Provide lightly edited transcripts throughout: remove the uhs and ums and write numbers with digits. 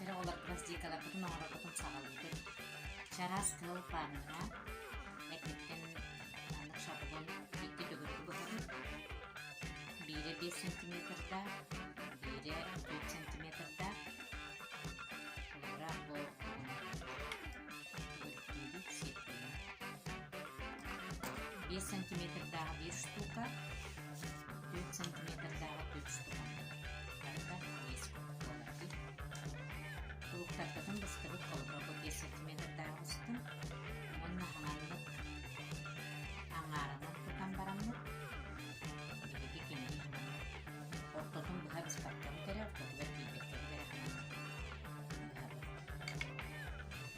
Кэрэ оҕолор гвоздикаларбытын оҥорорбутун саҕалыыбыт. Чараас кыһыл панна эрдэттэн маннык шаблон икки төгүрүгү быһабыт. Биирэ 5 сантиметрдаах, биирэ 4 сантиметрдаах. Холобура, бу төгүрүктүүрү сиэттэрин. 5 сантиметрдааҕы биир штука, 4 сантиметрдааҕы 4 штука. Барыта 5 буолар дии. Кулуктарбытын быстыбыт холобура бу 5 сантиметрдааҕы быстым уонна хаҥаннык аҥаарынан тутан бараммыт биһиги кинини хаҥаннык ортотун быһа быспаккабыт эрэ ортотугар тиийбэккэбит эрэ хаҥаннык быһабыт.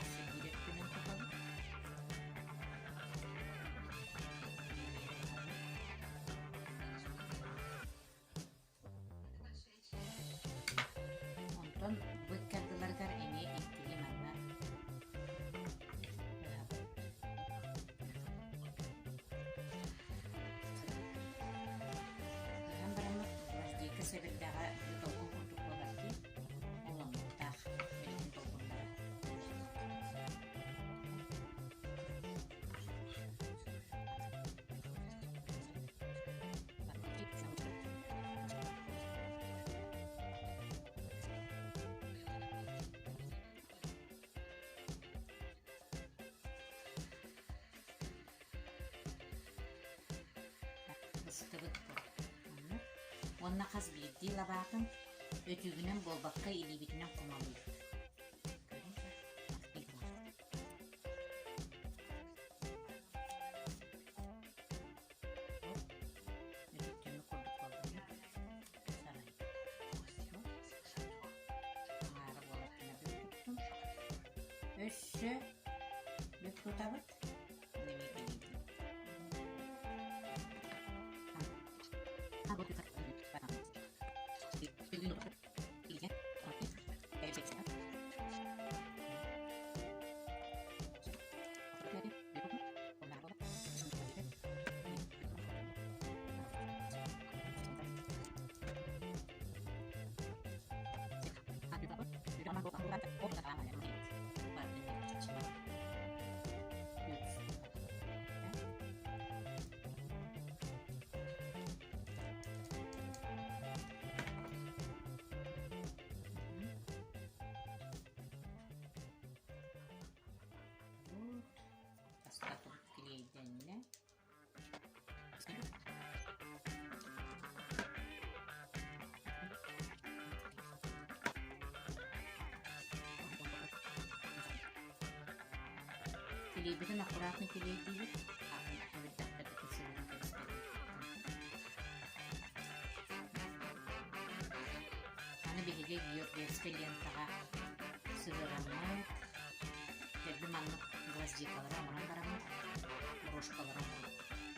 Өссө биир өттүнэн тутабыт. Онтон бу икки ардыларыгар эмиэ иккилии манна быһабыт. Быһан бараммыт гвоздика сэбирдэҕэ долгун курдук буолар дии. Ол оннуктаах билигин долгуннара. Быстыбыт бу. Уонна хас биирдии лабаатын өтүүгүнэн буолбакка илиибитинэн хомолуйбут. Өтүктүмүк курдук буоллаҕына сарайбыт. Аҥаара буолар гына бүк туттум. Өссө бүк тутабыт. Эмиэ кэлиитин. Хаста килиэйдэннэ. Килиэйбитин аккуратно килиэйдиибит. Атын эбирдэхпитин сыһыаран кэбиспэтин. Аны биһиги Георгиевскай лентаҕа сыһыараммыт, дэлби маннык гвоздикалары оҥорон бараммыт, брошкалары оҥоробут.